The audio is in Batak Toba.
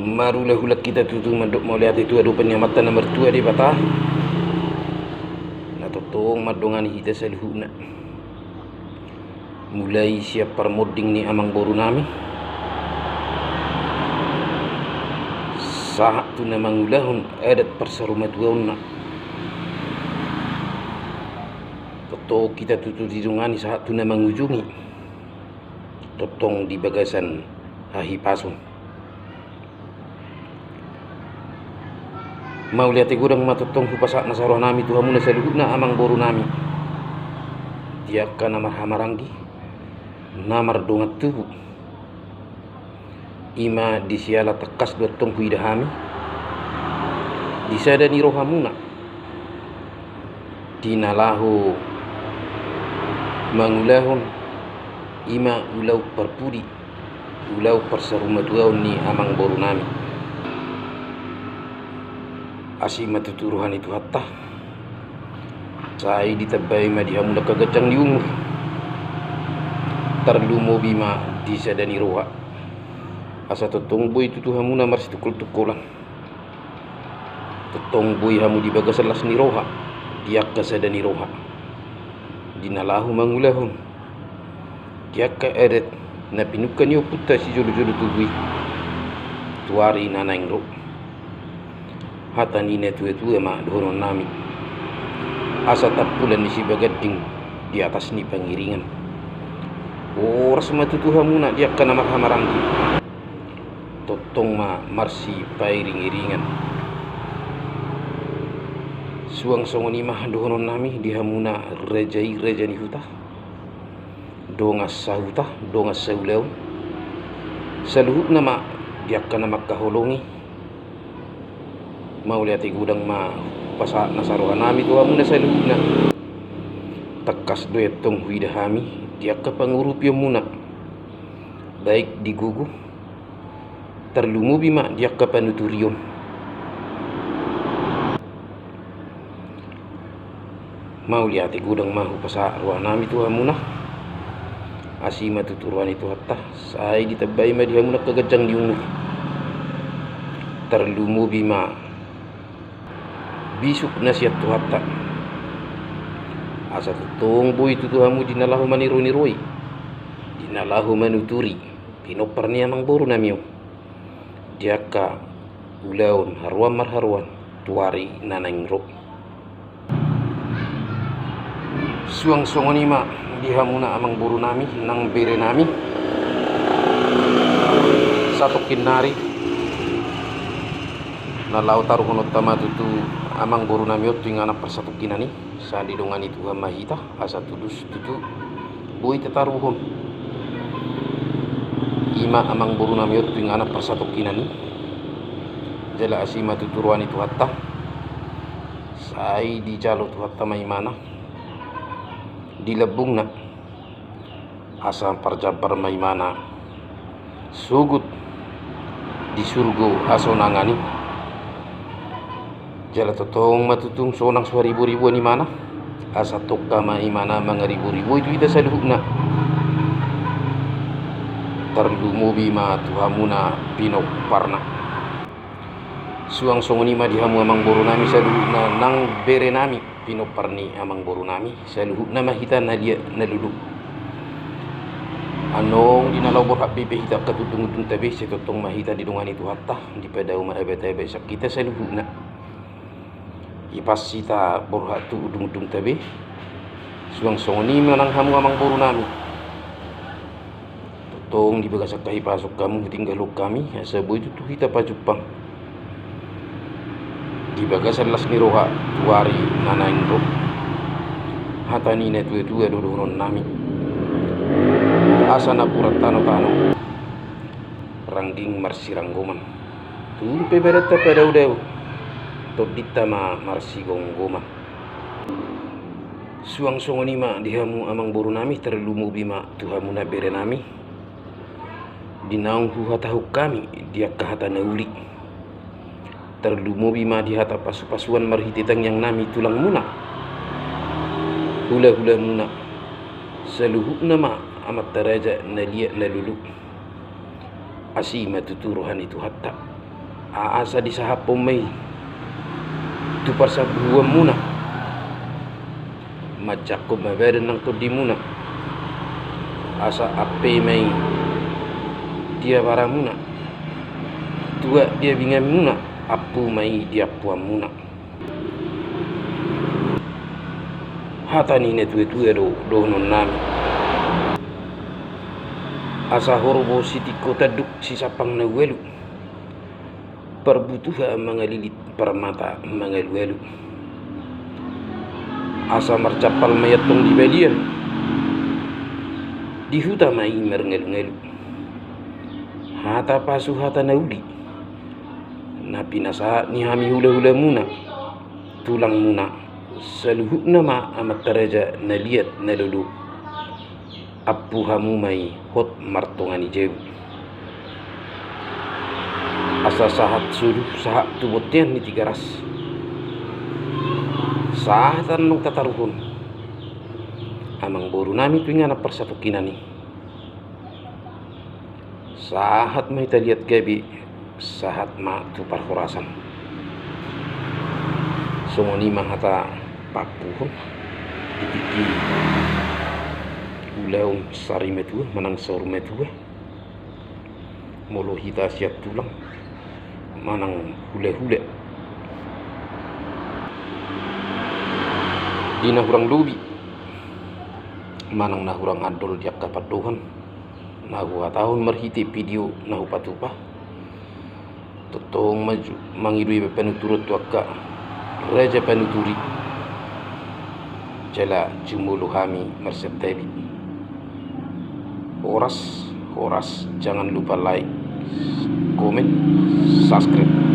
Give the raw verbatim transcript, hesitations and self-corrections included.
Marhulahula hita tutu mandok mauliate tu adopan ni Amanta na martua Debata, na tongtong mandongani hita saluhutna. Mulai sian parmonding ni amangborunami sahat tu na mangulahon adat parsarumatuaonna. Tongtong hita tutu didongani sahat tu na mangujungi, tongtong di bagasan hahipason. Mauliate godang ma tongtong hupasahat nasa rohanami tu hamuna saluhutna amangborunami, di angka na marhahamaranggi, na mardongan tubu. I ma di siala tangkas do antong huida hami di sada ni rohamuna, di na laho mangulahon i ma ulaon parpudi, ulaon parsarumatuaon ni amangborunami. Asi ma tutu roha ni Tuhanta, sai ditambai ma di hamu angka ganjang ni umur, tarlumobi ma di sada ni roha, asa tongtong boi tutu hamuna marsitungkoltungkolan. Tongtong boi hamu di bagasan las ni roha, di angka sada ni roha, di na laho mangulahon di angka adat na pinungka ni ompunta sijolojolo tubu i tu ari na naeng ro. Hata ni na tuatua ma dohononnami, asa tampulan ni sibaganding di atas ni pangiringan. Horas ma tutu hamuna di angka na marhahamaranggi, tongtong ma marsipairingiringan. Suang songon i ma dohononnami di hamuna raja i raja ni huta, dongan sahuta, dongan saulaon, saluhutna ma di angka na mangkaholongi. Mauliate godang ma hupasahat nasa rohanami tu hamuna saluhutna. Tangkas do i antong huida hami di angka pangurupionmuna, baik di gogo, tarlumobi ma di angka panuturion. Mauliate godang ma hupasahat rohanami tu hamuna. Asi ma tutu roha ni Tuhanta, sai ditambai ma di hamuna angka ganjang ni umur, tarlumobi ma bisuk na sian Tuhanta, asa tongtong boi tutu hamu di na laho maniroi-niroi, di na laho manuturi pinompar ni amangborunami on di angka ulaon haroan marharoan tu ari na naeng ro. Suang songon i ma di hamuna amangborunami nang berenami, satongkin nari na laho taruhononta ma tutu amangborunami on tu inganan parsatongkinan i, sai didongani Tuhan ma hita asa tudos tutu boi tataruhon i ma amangborunami on tu inganan parsatongkinan i. Jala asi ma tutu roha ni Tuhanta, sai dijalo Tuhanta ma imana di lambungna, asa parjambar ma imana sogot di surgo hasonangan i. Jala tongtong ma tutu sonang so hariboriboan imana, asa tongka ma imana mangaribori boi tu hita saluhutna. Tarlumobi ma tu hamuna pinomparna. Suang songon i ma di hamu amangborunami saluhutna nang berenami, pinompar ni amangborunami, saluhutna ma hita na liat na lolo. Annon di na laho borhat be hita angka undungundungta be, sai tongtong ma hita didongani Tuhanta, dipadao ma abatabata sian hita saluhutna. Ipas hita borhat tu undungundungta be. Suang songon i ma nang hamu amangborunami, tongtong di bagasan hahipason hamu hutinggalhon hami, asa boi tutu hita pajumpang di bagasan las ni roha tu ari na naeng ro. Hata ni na tuatua do dohononnami, asa napuran tanotano, rangging marsiranggoman, tung pe badanta padaodao, tondinta ma marsigomgoman. Suang songon i ma di hamu amangborunami, tarlumobi ma tu hamuna berenami, di naung huhatahon hami di angka hata na uli, tarlumobi ma di hata pasupasuan marhite tangiangnami tulangmuna, hulahulamuna, saluhutna ma amanta raja na liat na lolo. Asi ma tutu roha ni Tuhanta. Asa disahaphon ma i tu parsambuhuanmuna, manjangkon ma badan nang tondimuna, asa ampe ma i di abaramuna, tuak di abinganmuna, ampu ma i di ampuanmuna. Hata ni natuatua do dohononnami: Asa horbo sitingko tanduk, sisampang na ualu, parbutuha mangalilit, parmata mangalualu. Asa marcampal ma i antong di balian, di huta ma i marngalungalu. Hata pasu, hata na uli, na pinasahat ni hami hulahulamuna, tulangmuna, saluhutna ma amanta raja na liat na lolo, ampu hamu ma i hot martonga ni jabu. Asa sahat solu, sahat tu bontean ni Tigaras, sahat annon tataruhon amangborunami tu inganan parsatongkinan i. Sahat ma hita liat gabe, sahat ma tu parhorasan. Songon i ma hata paampuhon di tingki ulaon sarimatua manang saurmatua. Molo hita sian tulang manang hulahula, di na hurang lobi manang na hurang andol di angka pandohan na huhatahon marhite video na hupatupa, tongtong ma ju mangido iba panuturan tu angka raja panuturi. Jala jumolo hami marsantabi. Horas, horas, jangan lupa like, komen, subscribe.